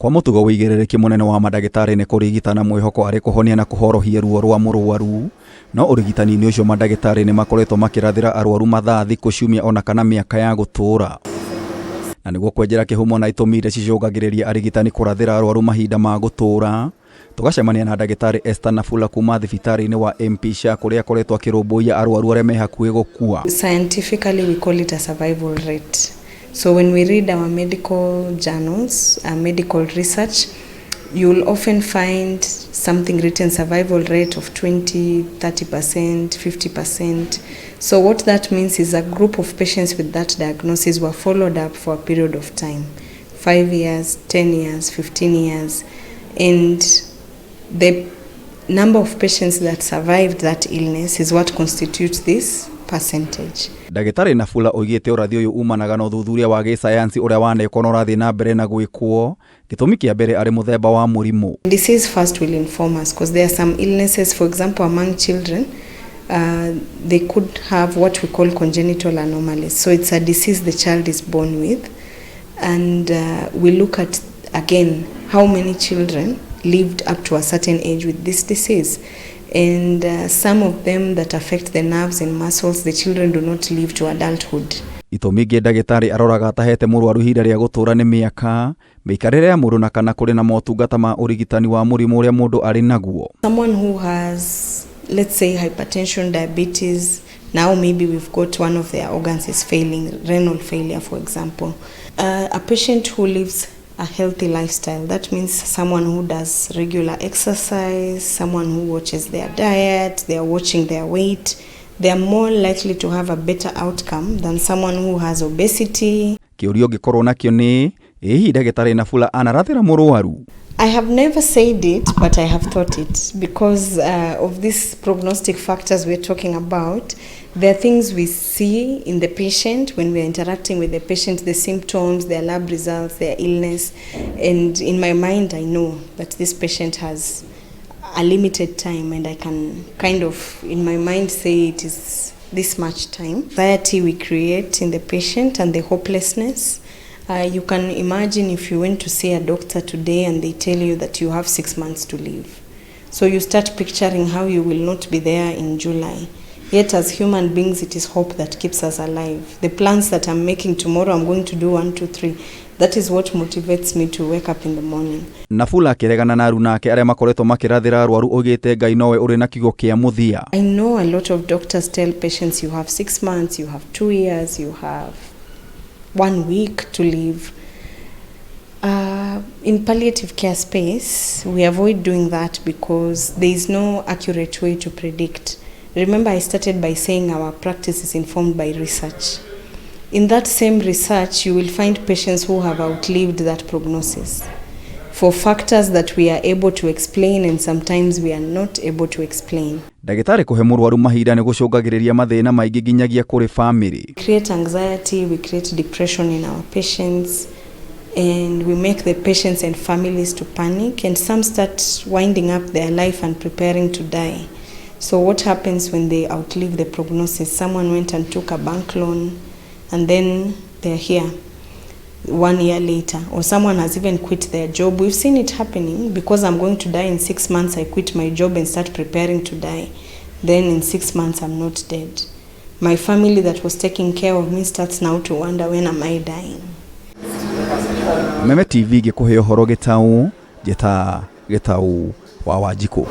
Kwa mũtugo wĩigĩrĩrĩki mũnene wa mandagĩtarĩ nĩ kũrigita na mwĩhoko arĩ kũhonia na kũhorohia ruo rwa mũrwaru. No ũrigitani-inĩ ũcio mandagĩtarĩ nĩ makoretwo makĩrathĩra arwaru mathaa, thikũ, ciumia ona kana mĩaka ya gũtũũra. Na nĩguo kwenjera kĩhumo na itũmi iria cicũngagĩrĩria arigitani kũrathĩra arwaru mahinda ma gũtũũra, tũgacemania na ndagĩtarĩ Esther Nafula kuma thibitarĩ-inĩ wa MP Shah kũrĩa akoretwo akĩrũmbũiya arwaru arĩa me hakuhĩ gũkua. Scientifically, we call it a survival rate. So when we read our medical journals, medical research, you'll often find something written survival rate of 20, 30%, 50%. So what that means is a group of patients with that diagnosis were followed up for a period of time, 5 years, 10 years, 15 years, and the number of patients that survived that illness is what constitutes this percentage. Ndagĩtarĩ Nafula oigĩte ũrathi ũyũ umanaga na ũthuthuria wa gĩsayansi ũrĩa wanekwo na ũrathiĩ na mbere na gwĩkwo. Gĩtũmi kĩa mbere arĩ mũthemba wa mũrimũ. Disease first will inform us because there are some illnesses, for example, among children, they could have what we call congenital anomalies. So it's a disease the child is born with. And we look at, again, how many children lived up to a certain age with this disease. And some of them that affect the nerves and muscles, the children do not live to adulthood. Itũmi ingĩ ndagĩtarĩ aroraga atahete mũrwaru ihinda rĩa gũtũũra nĩ mĩaka, mĩikarĩre ya mũndũ na kana kũrĩ na motungata ma ũrigitani wa mũrimũ ũrĩa mũndũ arĩ naguo. Someone who has, let's say, hypertension, diabetes, now maybe we've got one of their organs is failing, renal failure, for example. A patient who lives a healthy lifestyle, that means someone who does regular exercise, someone who watches their diet, they are watching their weight, they are more likely to have a better outcome than someone who has obesity. Kĩũria ũngĩkorwo nakĩo nĩ ĩ hihi ndagĩtarĩ Nafula anarathĩra mũrwaru? I have never said it, but I have thought it because of these prognostic factors we're talking about. There are things we see in the patient when we are interacting with the patient, the symptoms, their lab results, their illness. And in my mind, I know that this patient has a limited time, and I can kind of, in my mind, say it is this much time. Anxiety we create in the patient and the hopelessness. You can imagine if you went to see a doctor today and they tell you that you have 6 months to live. So you start picturing how you will not be there in July. Yet, as human beings, it is hope that keeps us alive. The plans that I'm making tomorrow, I'm going to do one, two, three. That is what motivates me to wake up in the morning. Nafula akĩregana na aruna ake arĩa makoretwo makĩrathĩra arwaru oigĩte Ngai nowe ũrĩ na kiugo kĩa mũthia. I know a lot of doctors tell patients you have 6 months, you have 2 years, you have one week to live. In palliative care space, we avoid doing that because there is no accurate way to predict. Remember, I started by saying our practice is informed by research. In that same research, you will find patients who have outlived that prognosis for factors that we are able to explain and sometimes we are not able to explain. Ndagĩtarĩ kũhe mũrwaru mahinda nĩ gũcũngagĩrĩria mathĩna maingĩ nginyagia kũrĩ bamĩrĩ. Create anxiety, we create depression in our patients, and we make the patients and families to panic, and some start winding up their life and preparing to die. So what happens when they outlive the prognosis? Someone went and took a bank loan, and then they're here one year later, or someone has even quit their job. We've seen it happening. Because I'm going to die in 6 months, I quit my job and start preparing to die. Then in 6 months, I'm not dead. My family that was taking care of me starts now to wonder, when am I dying? Meme TV ngĩkũhe ũhoro gĩtaũ njĩta Gĩtaũ wa Wanjikũ.